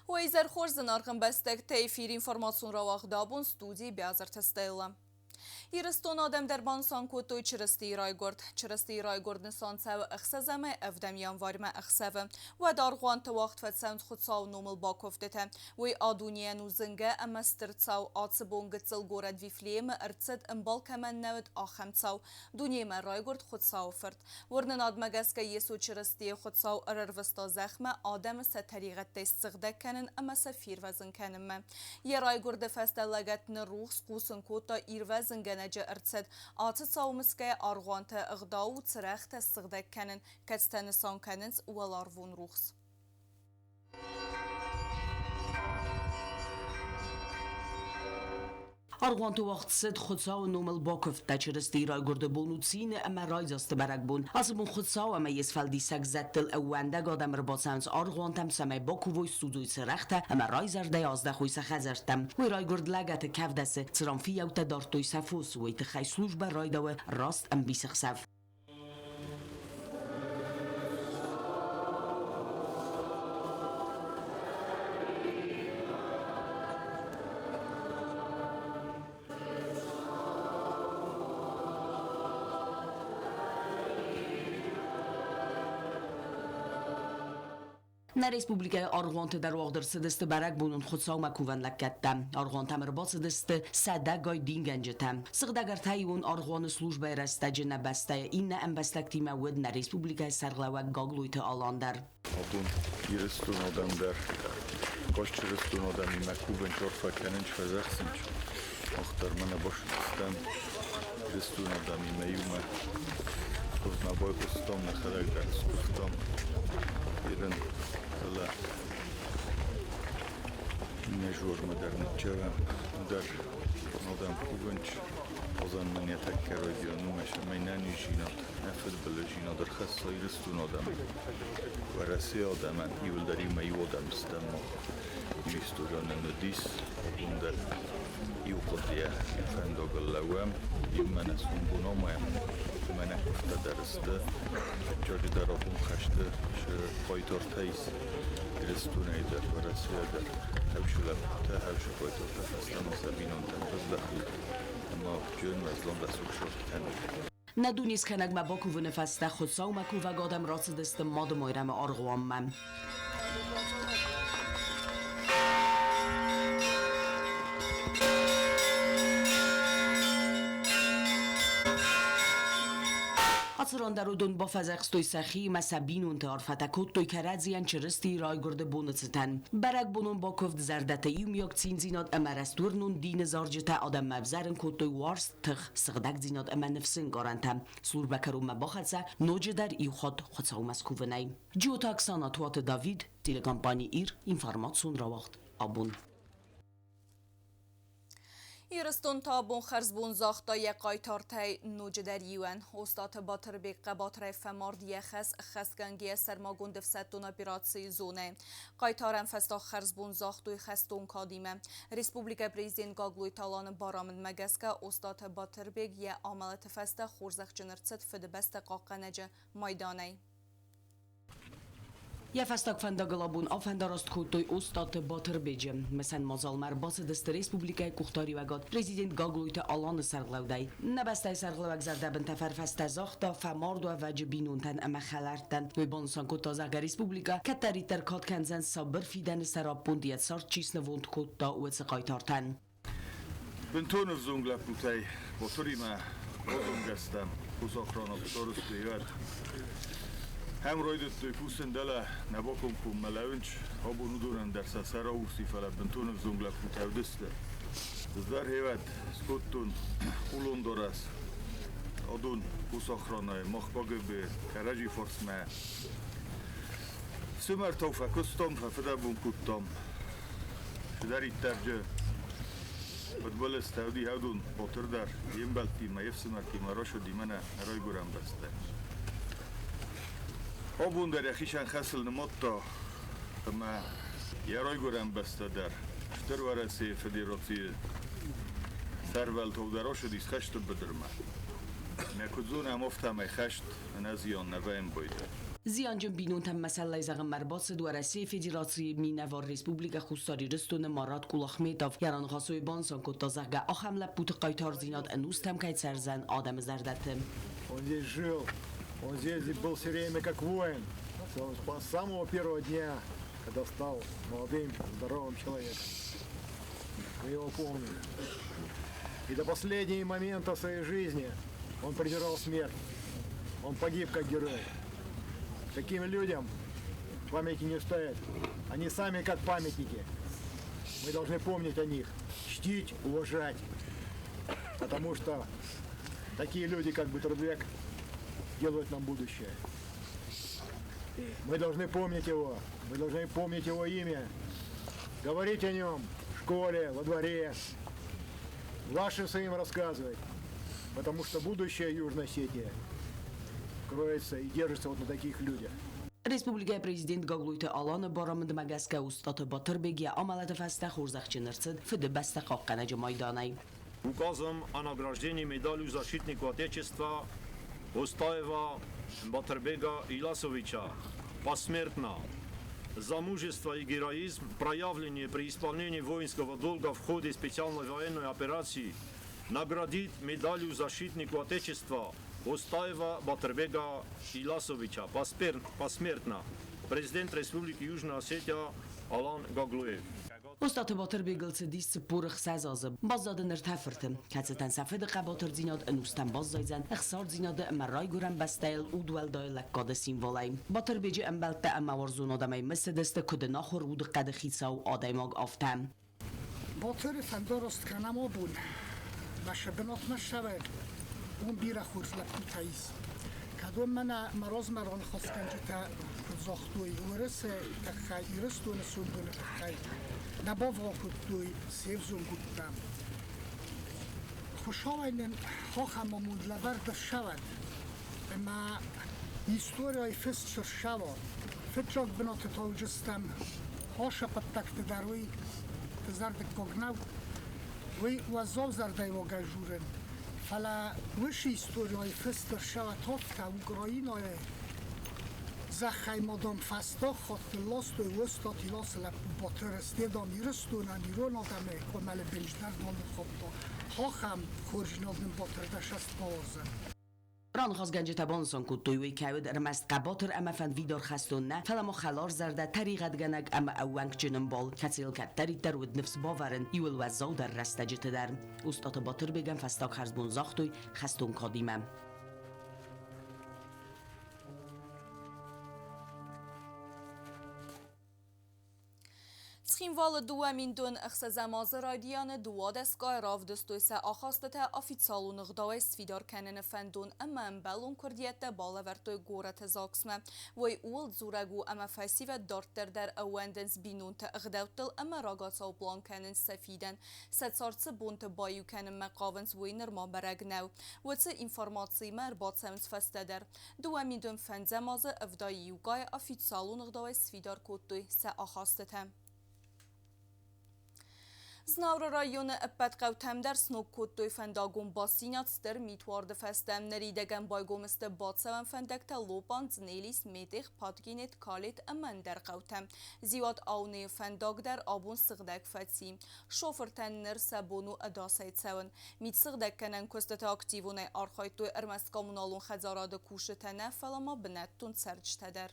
Уӕ изӕр хорз, зынаргъ ӕмбӕстӕгтӕ! Эфир информацион рауагъд абон, студийы Биазырты Стелла. Ирыстоны адӕм дӕр банысан кодтой Чырыстийы райгуырд. Чырыстийы райгуырд нысан цӕуы ӕхсӕзӕмӕй ӕвдӕм январьмӕ ӕхсӕвы. Уӕд аргъуанты уагъд фӕцӕуынц Хуыцауы номыл бакуывдтытӕ. Уый а-дунейӕн у зынгӕ ӕмӕ стыр цау. Ацы бон гыццыл горӕт Вифлеемы ӕрцыд, ӕмбал кӕмӕн нӕ уыд, ахӕм цау. Дунемӕ райгуырд Хуыцауы Фырт. Уырнынадмӕ гӕсгӕ Йесо Чырыстийы Хуыцау ӕрӕрвыста зӕхмӕ адӕмы сӕ тӕригъӕдтӕй ссыгъдӕг кӕнын ӕмӕ сӕ фервӕзын кӕнынмӕ. Йӕ райгуырды фӕстӕ лӕгӕт ныррухс, хъусын кодта Ирвӕзынгӕнӕджы ӕрцыд. Ацы цау мысгӕйӕ аргъуанты ӕгъдау у цырӕгътӕ ссыгъдӕг кӕнын, кӕцытӕ нысан кӕнынц уӕларвон рухс. Аргъуанты уагъд цыд Хуыцауы номыл бакуывдта Чырыстийы райгуырды бон у цины ӕмӕ райдзасты бӕрӕгбон. Ацы бон Хуыцау ӕмӕ йе сфӕлдисӕг зӕдтыл ӕууӕндӕг адӕм ӕрбацӕуынц аргъуантӕм, цӕмӕй бакувой, судзой цырӕгътӕ ӕмӕ райзӕрдӕй аздӕхой сӕ хӕдзӕрттӕм. Уый райгуырд лӕгӕты кӕвдӕсы, цыран фыййӕуттӕ дардтой сӕ фос, уый тыххӕй службӕ райдауы раст ӕмбисӕхсӕв. Нӕ республикӕйы аргъуанты дӕр уагъд ӕрцыдысты бӕрӕгбонон Хуыцаумӕ кувӕн лӕггӕдтӕ. Аргъуантӕм ӕрбацыдысты сӕдӕгай дингӕнджытӕ. Сыгъдӕг ӕртӕиуон аргъуаны службӕйы рӕстӕджы нӕ бӕстӕйы иннӕ ӕмбӕстӕгтимӕ уыд нӕ республикӕйы сӕргълӕууӕг Гаглойты Алан дӕр. Абон Ирыстон адӕм дӕр хъазт чырыстон адӕмимӕ кувынч, арфӕ кӕнынч, фӕдзӕхсынч. Мах дӕр мӕнӕ басыдыстӕм Ирыстон адӕмимӕ иумӕ. Куывдмӕ байхъуыстам, нӕхӕдӕг дӕр скуывтам. Ирын, фӕлӕ иннӕ жормӕ дӕр ныччӕвӕм, дӕр адӕм кувынч. Озан мын йӕ тӕккӕ райдиан уымӕ цӕмӕй нӕниздзинад, нӕ фыдбылыздзинад ӕрхӕсса Ирыстон адӕмӕн, Уӕрӕсе адӕмӕн, иуылдӕр иумӕ иу адӕм стӕм мах. Иу историйӕн нын уыдис, абон дӕр иу хъуыдыйӕ, иу фӕндагыл лӕууӕм, иумӕ нӕ сомбон амайӕм, ӕмӕ нӕ куывдтӕ дӕр сты. Фыццаджыдӕр абон хӕсты цы хъайтартӕ ис Ирыстонӕй дӕр, Уӕрӕсейӕ дӕр, хӕвсы лӕппутӕ, хӕвсы хъайтартӕ фӕстӕмӕ сӕ бинонтӕм рыздӕхой. Ӕмӕ адджын, уӕздан рӕсугъд сырд кӕны. Нӕ дунескӕнӕгмӕ бакувыны фӕстӕ Хуыцаумӕ кувӕг адӕм рацыдысты Мады-Майрӕмы аргъуанмӕ. Ацы ран дӕр уыдон бафӕдзӕхстой сӕхи ӕмӕ сӕ бинонты арфӕтӕ кодтой кӕрӕдзийӕн Чырыстийы райгуырды боны цытӕн. Бӕрӕгбонон бакуывд зӕрдӕты иумиаг циндзинад ӕмӕ рӕстуырнон дины зарджытӕ адӕммӕ ӕвзӕрын кодтой уарзт, тых, сыгъдӕгдзинад ӕмӕ ныфсы ӕнкъарӕнтӕ. Службӕ кӕронмӕ бахӕццӕ ноджыдӕр иу хатт Хуыцаумӕ скувынӕй. Джиоты Оксана, Туаты Давид, телекомпани «Ир», информацион рауагъд «Абон». Ирыстон та абон хӕрзбон загъта йӕ хъайтартӕй ноджыдӕр иуӕн. Остъаты Батырбег хъӕбатырӕй фӕмард йӕ хӕс ӕххӕстгӕнгӕйӕ сӕрмагонд ӕфсӕддон операцийы зонӕйы. Хъайтарӕн фӕстаг хӕрзбон загътой хӕстон кадимӕ. Республикӕйы президент Гаглойты Аланы барамындмӕ гӕсгӕ Остъаты Батырбег йӕ амӕлӕты фӕстӕ хорзӕхджын ӕрцыд Фыдыбӕстӕ хъахъхъӕнӕджы майданӕй. Йӕ фӕстаг фӕндагыл абон афӕндараст кодтой Остъаты Батырбеджы. Мысӕн мадзалмӕ ӕрбацыдысты республикӕйы къухдариуӕгад президент Гаглойты Аланы сӕргълӕудӕй. Нӕ бӕстӕйы сӕргълӕууӕг зӕрдӕбын тӕфӕрфӕстӕ загъта фӕмардуӕвӕджы бинонтӕн ӕмӕ хӕлӕрттӕн. Уый банысан кодта, зӕгъгӕ, республикӕ кӕддӕриддӕр кад кӕндзӕн сабыр фидӕны сӕраппонд йӕ цард чи снывонд кодта, уыцы хъайтартӕн. Бынтон ӕвзонг лӕппутӕй Ботыримӕ базонгӕ стӕм Хусохраны Торысты Ивар. Ӕм райдыдтой кусын дӕлӕ нӕ бакомкоммӕ лӕууынч, абон уыдонӕн дӕр сӕ сӕр аурси, фӕлӕ бынтон ӕвзонг лӕппутӕ уыдысты. Ӕз дӕр хевӕд скодтон хъулон дарӕс. Адон Хусохранӕй мах КГБ кӕрӕдзи фарсмӕ. Фсымӕртау фӕкуыстам, фӕфыдӕбон кодтам. Цыдӕриддӕр джы фыдбылызтӕ уыди, уыдон Батыр дӕр йе мбӕлттимӕ, йе фсымӕртимӕ рацыди мӕнӕ нӕ райгуырӕн бӕстӕ. Абон дӕр йӕхицӕн хӕсыл нымадта, ӕмӕ йӕ райгуырӕн бӕстӕ дӕр Стыр Уӕрӕсейы Федерацийы сӕрвӕлтау дӕр рацыдис хӕсты быдырмӕ. Мӕ куыд зонӕм, афтӕмӕй хӕст ӕнӕзиан нӕ вӕййы. Зианджын бинонтӕм мӕсӕллӕй зӕгъынмӕ ӕрбацыд Уӕрӕсейы Федерацийы минӕвар Республикӕ Хуссар Ирыстоны Марат Кулахметов. Йӕ раныхасой банысан кодта, зӕгъгӕ, ахӕм лӕппуты хъайтардзинад ӕнустӕм кӕй цӕрдзӕн адӕмы зӕрдӕты. Он здесь жил, он здесь был все время как воин. С самого первого дня, когда стал молодым, здоровым человеком. Мы его помним. И до последнего момента своей жизни он презирал смерть. Он погиб как герой. Таким людям памяти не стоят. Они сами как памятники. Мы должны помнить о них, чтить, уважать. Потому что такие люди, как Батырбек, делают нам будущее. Мы должны помнить его, мы должны помнить его имя, говорить о нем в школе, во дворе, вашим своим рассказывать, потому что будущее Южной Осетии кроется и держится вот на таких людях. Республикӕйы президент Гаглойты Аланы барамындмӕ гӕсгӕ Остъаты Батырбег йӕ амӕлӕты фӕстӕ хорзӕхджын ӕрцыд Фыдыбӕстӕ хъахъхъӕнӕджы майданӕй. Указом о награждении медалью защитнику Отечества Остаева Батырбега Иласовича посмертно за мужество и героизм, проявленные при исполнении воинского долга в ходе специальной военной операции, наградить медалью защитнику Отечества Остаева Батырбега Иласовича посмертно. Президент Республики Южная Осетия Алан Гаглоев. Остъаты Батырбегыл цыдис 46 азы, баззад ын ӕртӕ фырты, кӕцытӕн сӕ фыды хъӕбатырдзинад ӕнустӕм баззайдзӕн ӕхсардзинады ӕмӕ райгуырӕн бӕстӕйыл удуӕлдай лӕггады символӕй. Батырбеджы ӕмбӕлттӕ ӕмӕ уарзон адӕмӕй мысыдысты, куыд ӕнахуыр удыхъӕды хицау адӕймаг, афтӕ. Батыры фӕндараст кӕнӕм абон, мӕ сӕ бынатмӕ ссӕуӕг, уым бирӕ хорз лӕппутӕ ис. Кӕд уым мӕнӕ мӕ размӕ раныхасгӕнджытӕ куыд загътой, Уӕрӕсе тыххӕй, Ирыстоны сомбоны тыххӕй нӕ бавгъау кодтой се взонг удтӕ. Хуыцауӕй нын ахӕм амонд лӕвӕрд ӕрцӕуӕд, ӕмӕ историйы фыст цы рцӕуа. Фыццаг бынаты та уыдзыстӕм ацы хъуыддӕгты дӕр уый дызӕрдыггаг нӕу. Уый уӕззау зӕрдӕйы дзурын, фӕлӕ уыцы историйы фыст ӕрцӕуӕд афтӕ Украинӕйы зӕххӕй ма дам фӕстаг хатт нылластой Остъаты Иласы лӕппу Батыры, стӕй дам Ирыстонӕн ирон адӕмы къуымӕлы бенджынӕр нал ныххаудта. Ахӕм хорздзинад нын Батыр дӕ цӕст бауарзӕд. Раныхасгӕнджытӕ банысан кодтой, уый кӕй уыд ӕрмӕст хъӕбатыр ӕмӕ фӕндвидар хӕстон нӕ, фӕлӕ ма хӕларзӕрдӕ, тӕригъӕдгӕнӕг ӕмӕ ӕууӕнкджын ӕмбал, кӕцыйыл кӕддӕриддӕр уыд ныфс бавӕрын иуыл уӕззаудӕр рӕстӕджыты дӕр. Остъаты Батырбегӕн фӕстаг хӕрзбон загътой хӕстон кадимӕ. Цхинвалы 2006-ӕм азы райдианы 12 равдыстой сӕ ахастытӕ официалон ӕгъдауӕй сфидар кӕныны фӕндон ӕмӕ ӕмбӕлон куырдиӕттӕ балӕвӕрдтой горӕты ЗАГС-мӕ. Уый ууыл дзурӕг у, ӕмӕ фӕсивӕд дарддӕр дӕр ӕууӕндынц бинонты ӕгъдӕуттыл ӕмӕ рагацау план кӕнынц сӕ фидӕн. Сӕ цард цы бонты баиу кӕнынмӕ хъавынц, уый нырма бӕрӕг нӕу. Уыцы информациимӕ ӕрбацӕуынц фӕстӕдӕр. 2005-ӕм азы 71 официалон ӕгъдауӕй сфидар кодтой сӕ ахастытӕ. Знауыры районы ӕппӕт хъӕутӕм дӕр сног кодтой фӕндагон бастдзинад стыр митуарды фӕстӕ. Ныридӕгӕн байгом сты бацӕуӕн фӕндӕгтӕ Лопан, Цънелис, Метех, Паткинет, Калет ӕмӕ ӕндӕр хъӕутӕм. Зиуат Аунейы фӕндаг дӕр абон сыгъдӕг фӕци. Шофыртӕн ныр сӕ бон у ӕдасӕй цӕуын. Митсыгъдӕггӕнӕн куыстыты активонӕй архайдтой ӕрмӕст коммуналон хӕдзарады кусджытӕ нӕ, фӕлӕ ма бынӕттон цӕрджытӕ дӕр.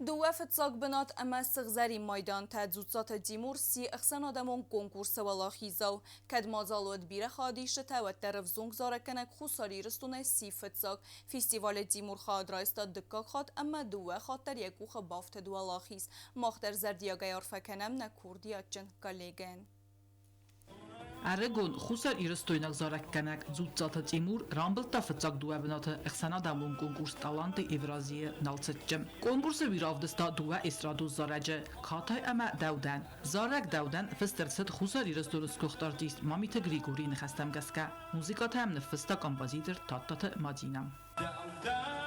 Дыууӕ фыццаг бынат ӕмӕ сыгъзӕрин майдантӕ Дзуццаты Тимур сси ӕхсӕнадӕмон конкурсы уӕлахиздзау. Кӕд мадзал уӕд бирӕ хайадисджытӕ, уӕддӕр ӕвзонг зарӕггӕнӕг Хуссар Ирыстонӕй сси фыццаг. Фестивалы Тимур хайад райста дыккаг хатт ӕмӕ дыууӕ хатт дӕр йӕ къухы бафтыд уӕлахиз. Мах дӕр зӕрдиагӕй арфӕ кӕнӕм нӕ курдиатджын коллегӕйӕн. Ӕрыгон хуссарирыстойнаг зарӕггӕнӕг Дзуццаты Тимур рамбылдта фыццаг дыууӕ бынаты ӕхсӕнадӕмон конкурс «Таланты Евразии» Налцыччы. Конкурсы уый равдыста дыууӕ эстрадон зарӕджы «Катай» ӕмӕ «Дӕудӕн». Зарӕг «Дӕудӕн» фыст ӕрцыд Хуссар Ирыстоны сгуыхт артист Мамиты Григорийы ныхӕстӕм гӕсгӕ. Музыкӕтӕ йӕм ныффыста композитор Тадтаты Мадинӕ. Дӕудӕн,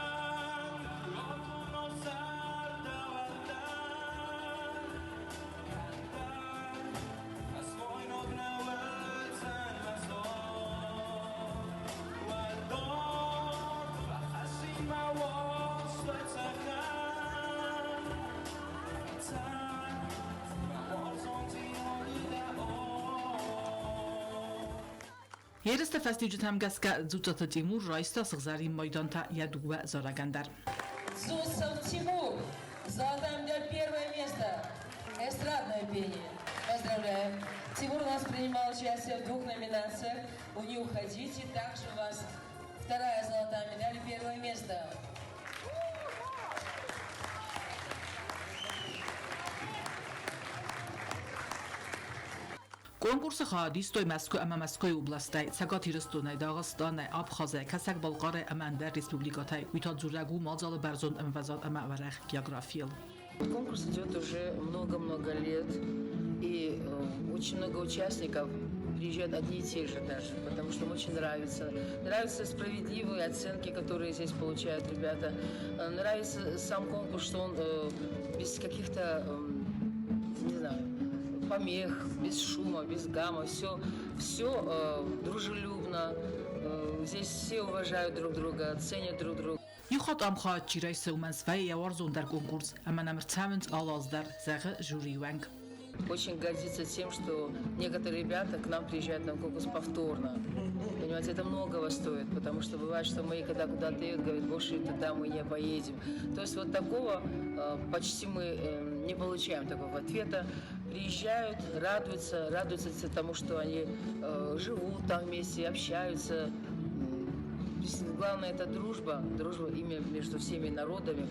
Ерысты фӕстиуджытӕм гӕсгӕ Дзуццаты Тимур райста сыгъзӕрин майдантӕ йӕ дыууӕ зарӕгӕн дӕр. Дзуццаты Тимур, золотая медаль первое место, эстрадное пение. Поздравляем. Тимур у нас принимал участие в двух номинациях. «Не уходите». Также у вас вторая золотая медаль, первое место. Конкурсы хайад истой Мӕскуы ӕмӕ Мӕскуыйы областӕй, Цӕгат Ирыстонӕй, Дагъыстанӕй, Абхазӕй, Кӕсӕг-Балхъарӕй ӕмӕ ӕндӕр республикӕтӕй. Уый та дзурӕг у мадзалы бӕрзонд ӕмвӕзад ӕмӕ уӕрӕх географийыл. Конкурс идет уже много-много лет, и очень много участников приезжают одни и те же даже, потому что им очень нравится. Нравятся справедливые оценки, которые здесь получают ребята. Нравится сам конкурс, что он без каких-то, не знаю, помех, без шума, без гама. Все, все дружелюбно. Здесь все уважают друг друга, ценят друг друга. Иу хатт ам хайад чи райсы, уымӕн свӕййы йӕ уарзондӕр конкурс, ӕмӕ нӕм ӕрцӕуынц алы аз дӕр, зӕгъы жюрийы уӕнг. Очень гордиться тем, что некоторые ребята к нам приезжают на конкурс повторно. Понимаете, это многого стоит, потому что бывает, что мы, когда куда-то едут, говорят, больше туда мы не поедем. То есть вот такого почти мы не получаем такого ответа. Приезжают, радуются, радуются тому, что они живут там вместе, общаются. Главное это дружба, дружба именно между всеми народами.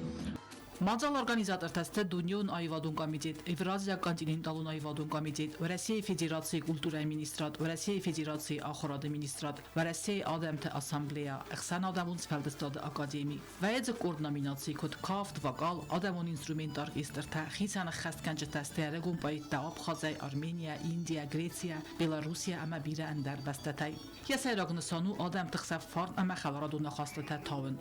Мадзалы организатортӕ сты Дунеон аивадон комитет, Евразиаг континенталон аивадон комитет, Уӕрӕсейы Федерацийы культурӕйы министрад, Уӕрӕсейы Федерацийы ахуырады министрад, Уӕрӕсейы адӕмты ассамблея, Ӕхсӕнадӕмон сфӕлдыстады академи. Вӕййы дзы къорд номинацийы, куыд кафт, вокал, адӕмон инструментты оркестртӕ, хицӕн ӕххӕстгӕнджытӕ, стӕй ӕрыгон поэттӕ Абхазӕй, Арменийӕ, Индийӕ, Грецийӕ, Белоруссийӕ ӕмӕ бирӕ ӕндӕр бӕстӕтӕй. Йӕ сӕйраг нысан у адӕмты хсӕн фарн ӕмӕ хӕларадон ахастытӕ тауын.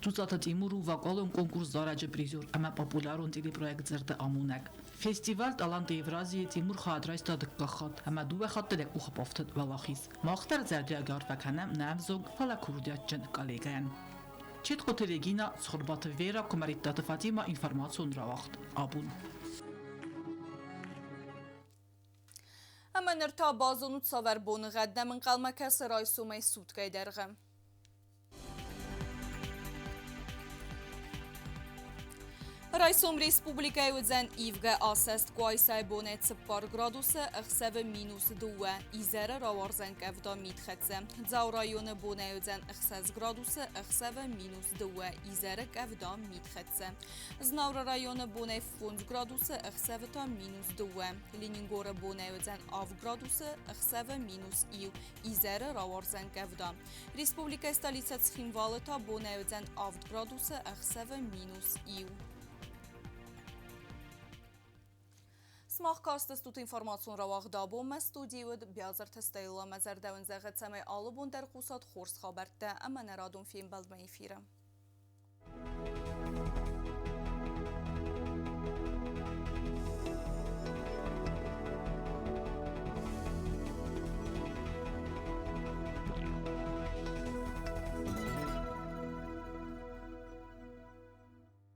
Дзуццаты Тимур у вокалон конкурс зарӕджы призер ӕмӕ популярон телепроект Зӕрдӕ амонӕг. Фестиваль Таланты Евразии Тимур хайад райста дыккаг хатт ӕмӕ дыууӕ хатты йӕ къухы бафтыд уӕлахиз. Мах дӕр зӕрдиаг арфӕ кӕнӕм нӕ ӕвзонг, фӕлӕ курдиатджын коллегӕйӕн. Четкъоты Регина, Цхуырбаты Вера, Куымӕридтаты Фатимӕ, информацион рауагъд Абон. Ӕмӕ ныр та базонут, цавӕр боныгъӕд нӕм ӕнхъӕлмӕ кӕсы райсомӕй суткӕйы дӕргъы. Райсом республикӕйы уыдзӕн ивгӕ асӕст Къуайсайы бонӕй 4 градусы, ӕхсӕвы -2, изӕры рауардзӕн къӕвда мидхӕццӕ. Дзауы районы бонӕй уыдзӕн 6 градусы, ӕхсӕвы -2, изӕры къӕвда мидхӕццӕ. Знауыры районы бонӕй 5 градусы, ӕхсӕвы та -2. Ленингоры бонӕй уыдзӕн 7 градусы, ӕхсӕвы -1, изӕры рауардзӕн къӕвда. Республикӕйы столицӕ Цхинвалы та бонӕй уыдзӕн 7 градусы, ӕхсӕвы -1. Сымах кастыстут информацион рауагъд абонмӕ студийы уыд Биазырты Стелла. Мӕ зӕрдӕ уын зӕгъы, цӕмӕй алы бон дӕр хъусат хорз хабӕрттӕ ӕмӕ нӕ радон фембӕлдмӕ эфиры.